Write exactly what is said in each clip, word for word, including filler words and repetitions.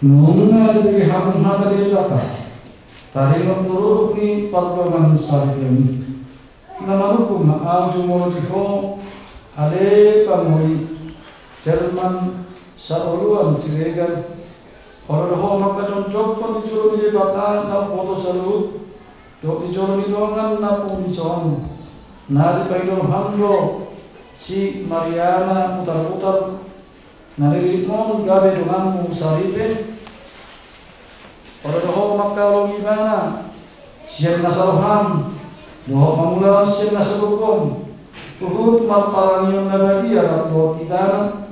Nunga dibege hamu hata ni Debata, taringot turuk ni pardongan saripeon i. Na manungkun ma ahu jumolo di ho, ale pangoli, Jerman Saoloan Siregar. Olo do ho mangkajongjongkon di jolo ni Debata na umboto saluhut, dohot di jolo ni dongan na pungu dison, na dipangido roham do si Mariana Putarputar, na riritmon gabe donganmu saripe. Olo do ho mangkaholongi ibana sian nasa roham, dohot mangulahon sian nasa gogom, huhut marparangeon na badia rap dohot ibana.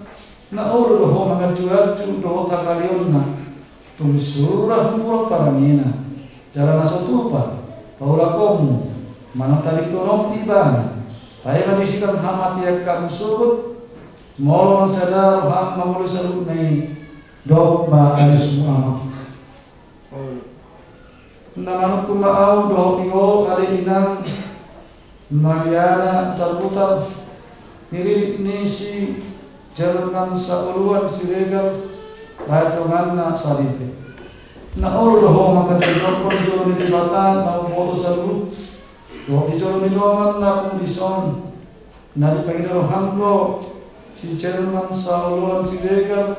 Na olo do ho manganjuanju dohot hangaleonna, tung sura humurang parangena, jala na so tupa paulakonmu manang tadingkononmu ibana, paima disikang hamatean hamu sogot. Molo naung sada roham mangoloi saluhutna i, dok ma alusmu, amang. Na manungkun ma ahu dohot di ho, ale inang Mariana Putarputar, niririt ni si Jerman Saoloan Siregar, bahen donganna saripe. Na olo do ho mangkajongjongkon di jolo ni Debata na umboto saluhut, dohot di jolo ni dongan na pungu dison, na dipangido roham do si Jerman Saoloan Siregar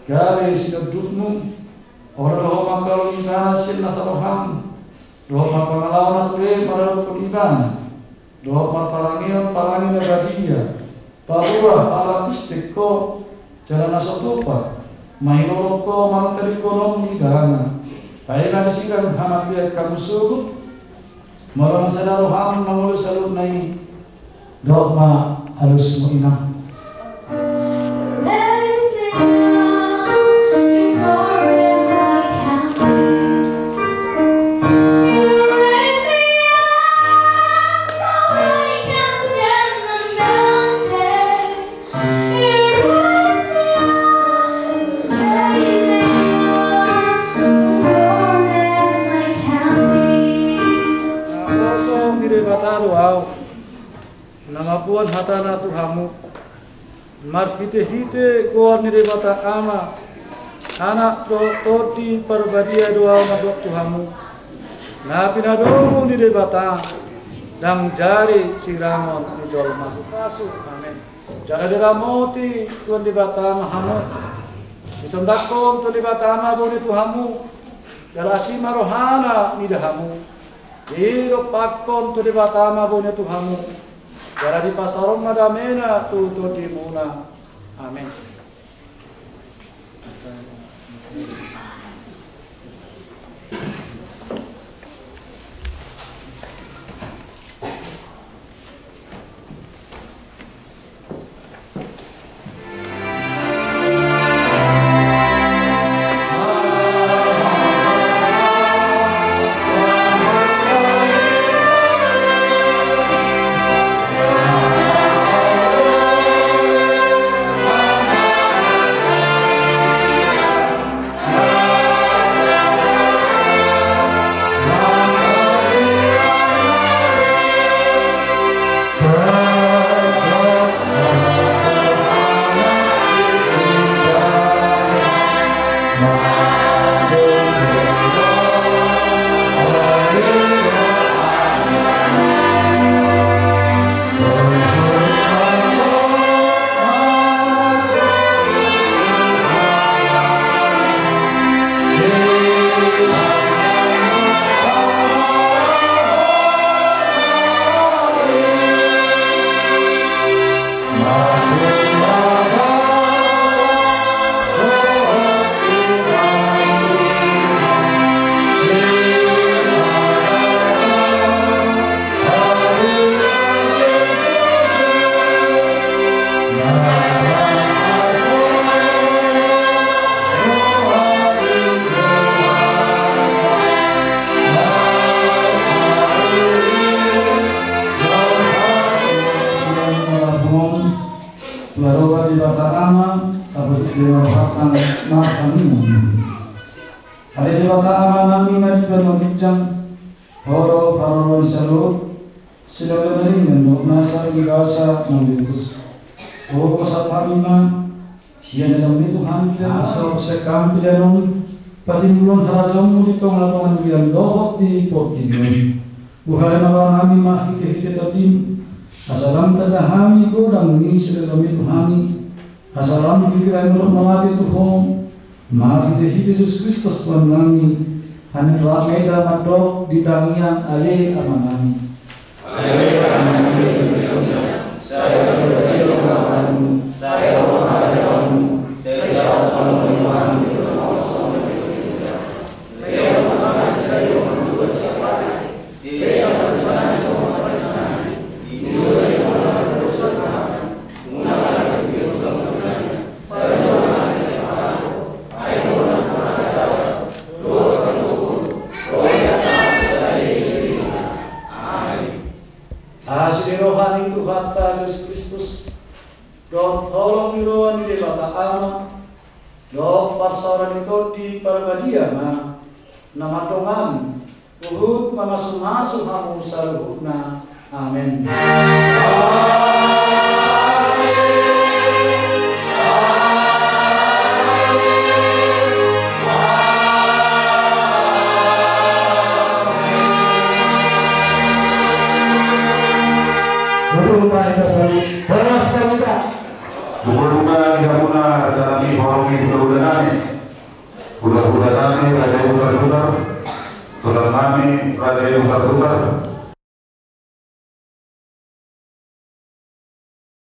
gabe sinondukmu. Olo do ho mangkaholongi ibana sian nasa roham, dohot marpangalaho na ture maradophon ibana, dohot marparangeon parange na badia, paboa ala pistek ho, jala na so tupa mahilolong ho manang tadingkononmu ibana, paima disikang hamatean hamu sogot. Molo naung sada roham mangoloi saluhutna i, dok ma alusmu, inang. Naposo ni Debata do ahu, na mamboan hatana tu hamu. Marhitehite goar ni Debata Ama, Anak dohot Tondi Parbadia do ahu mandok tu hamu. Na pinadomu ni Debata, ndang jadi sirangon ni jolma. Amen. Jala diramoti Tuhan Debata ma hamu. Disondangkon Tuhan Debata ma bone tu hamu, jala asi ma rohana mida hamu. Didompakkon Tuhan Debata ma bone tu hamu, jala dipasaor ma damena tu tondimuna. Amen. Tuhan Debata Ama, tapusuk di rohanta ma hamu. Ale Debata Amanami na di banua ginjang, Ho do parorot ni saluhut, sinur na denggan dohot nasa di basa na melimpus. Ho pasahat hami ma Sian dalam itu hami asa sekampil on patimbulon harajaonmu di tonga-tonga dunia dohot di portibi on. Buhai ma rohanami marhite-hite tondim, asa lam tanda hami godang ni sidalam itu hami, asa lam dipikir hami mauliate tu Ho, marhite-hite Jesus Kristus Tuhan nami, hami rap mandok di tangiang Ale Amanami. Asi ni roha ni Tuhanta Jesus Kristus, dohot holong ni roha ni Debata Ama, dohot parsaoran ni Tondi Parbadia ma na mandongani, huhut mamasu-masu hamu saluhutna. Amen. Horas ma di hamuna raja nami, horong ni hulahula nami. Hulahula nami Raja Ibu Tartutar, tulang nami Raja Ibu Tartutar,